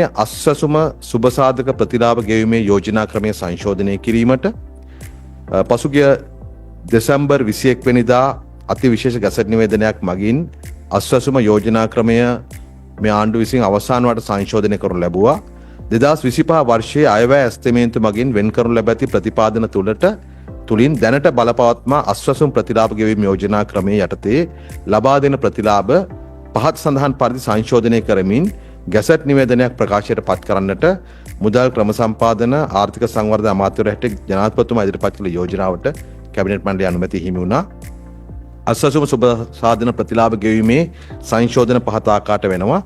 අස්වැසුම සුබසාධක ප්‍රතිලාභ ගෙවීමේ යෝජනා ක්‍රමය සංශෝධනය කිරීමට පසුගිය දෙසැම්බර් 21 වෙනිදා අති විශේෂ ගැසට් නිවේදනයක් මගින් අස්වැසුම යෝජනා ක්‍රමය මේ ආණ්ඩුව විසින් අවසාන වරට සංශෝධනය කරනු ලැබුවා. 2025 වර්ෂයේ අයවැය ඇස්තමේන්තු මගින් වෙන් කරනු ලැබ ඇති ප්‍රතිපාදන තුළින් දැනට බලපවත්මා අස්වැසුම් ප්‍රතිලාභ ගෙවීම් යෝජනා ක්‍රමය යටතේ ලබා දෙන ප්‍රතිලාභ පහත් සඳහන් පරිදි සංශෝධනය කරමින් ගැසට් නිවේදනයක් ප්‍රකාශයට පත් කරන්නට මුදල් ක්‍රම සම්පාදන ආර්ථික සංවර්ධන අමාත්‍යවරයා හැටියට ජනාධිපතිතුමා ඉදිරිපත් කළ යෝජනාවට කැබිනට් මණ්ඩලයේ අනුමැතිය හිමි වුණා. අස්වැසුම සුබ සාධන ප්‍රතිලාභ ගෙවීමේ සංශෝධන පහත ආකාරයට වෙනවා.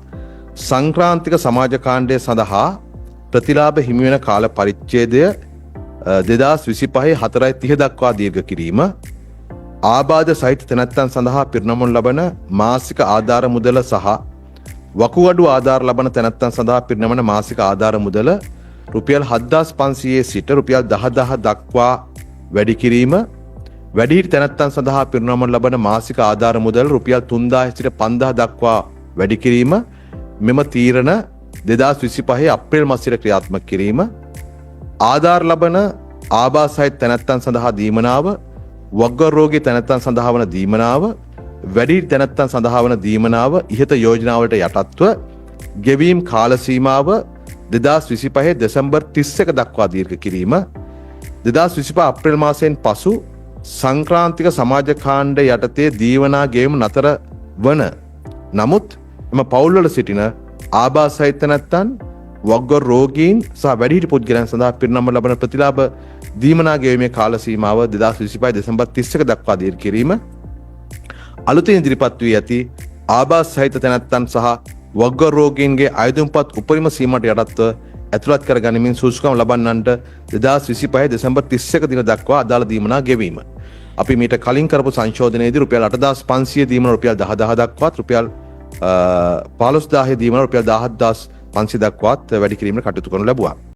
සංක්‍රාන්තික සමාජ කාණ්ඩය සඳහා ප්‍රතිලාභ හිමි වෙන කාල පරිච්ඡේදය 2025 4.30 දක්වා දීර්ඝ කිරීම, ආබාධ සහිත තැනැත්තන් සඳහා පිරිනමනු ලබන මාසික ආධාර මුදල සහ වකුගඩු ආධාර ලබන තැනැත්තන් සඳහා පිරිනමන මාසික ආධාර මුදල රුපියල් 7500 සිට රුපියල් 10,000 දක්වා වැඩි කිරීම, වැඩිහිටි තැනැත්තන් සඳහා පිරිනමනු ලබන මාසික ආධාර මුදල රුපියල් 3000 සිට 5000 දක්වා වැඩි කිරීම, මෙම තීරණ 2025 අප්‍රේල් මාසයේ ක්‍රියාත්මක කිරීම, ආධාර ලබන ආබාධ සහිත තැනැත්තන් සඳහා දීමනාව, වකුගඩු රෝගී තැනැත්තන් සඳහා වන දීමනාව, වැඩිහිටි තැනැත්තන් සඳහා වන දීමනාව ඉහත යෝජනාවලට යටත්ව ගෙවීම් කාල සීමාව 2025 දෙසැම්බර් 31 දක්වා දීර්ඝ කිරීම, 2025 අප්‍රේල් මාසයෙන් පසු සංක්‍රාන්තික සමාජ කාණ්ඩ යටතේ දීමනා ගෙවීම නතර වන නමුත් එම පවුල්වල සිටින ආබාධ සහිත තැනැත්තන්, වකුගඩු රෝගීන් සහ වැඩිහිටි පුද්ගලයන් සඳහා පිරිනමනු ලබන ප්‍රතිලාභ දීමනා ගෙවීමේ කාල සීමාව 2025 දෙසැම්බර් 31 දක්වා දීර්ඝ කිරීම, අලුතින් ඉදිරිපත් වී ඇති ආබාධ සහිත තැනැත්තන් සහ වකුගඩු රෝගීන්ගේ අයදුම්පත් උපරිම සීමාවට යටත්ව ඇතුළත් කර ගනිමින් සුදුසුකම් ලබන්නන්ට 2025 දෙසැම්බර් 31 දින දක්වා අදාළ දීමනා ගෙවීම. අපි මීට කලින් කරපු සංශෝධනයේදී රුපියල් 8500 දීමන රුපියල් 10,000 දක්වාත්, රුපියල් 15,000 දීමන රුපියල් 17,500 දක්වාත් වැඩි කිරීමට කටයුතු කරනු ලැබුවා.